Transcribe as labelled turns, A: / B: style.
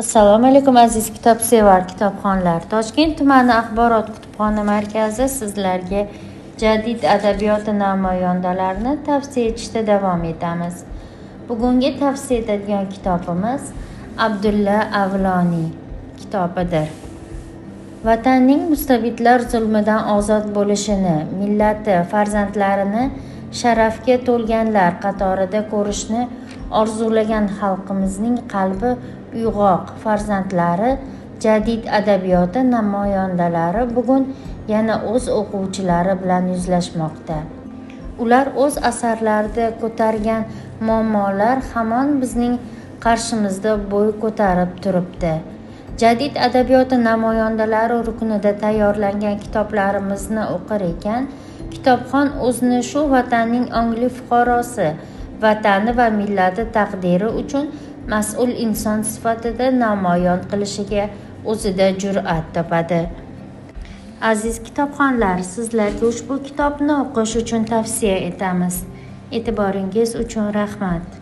A: Assalomu alaykum, aziz kitobsevar kitobxonlar. Toshkent tumani axborot kutubxona markazi sizlarga jadid adabiyoti namoyandalarini tavsiya etishda davom etamiz. Bugungi tavsiya etadigan kitobimiz Abdulla Avloniy kitobidir. Vatanning mustabidlar zulmidan ozod bo'lishini, millati, farzandlarini sharafga to'lganlar qatorida ko'rishni orzulagan xalqimizning qalbi uyg'oq farzandlari, jadid adabiyoti namoyandalari bugun yana o'z o'quvchilari bilan yuzlashmoqda. Ular o'z asarlarida ko'targan muammolar hamon bizning qarshimizda bo'y ko'tarib turibdi. Jadid adabiyoti namoyandalari ruknida tayyorlangan kitoblarimizni o'qir ekan, kitobxon o'zini shu vatanning ongli fuqarosi, vatani va millati taqdiri uchun mas'ul inson sifatida namoyon qilishiga o'zida jur'at topadi. Aziz kitobxonlar, sizlarga ushbu kitobni o'qish uchun tavsiya etamiz. E'tiboringiz uchun rahmat.